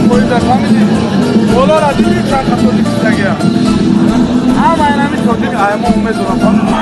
фоиза, фаҳмидӣ? Болора дидӣ, чанд қа тоҷик шидагия? Ҳама инами тоҷик аймо умед дорам, фаҳмидӣ?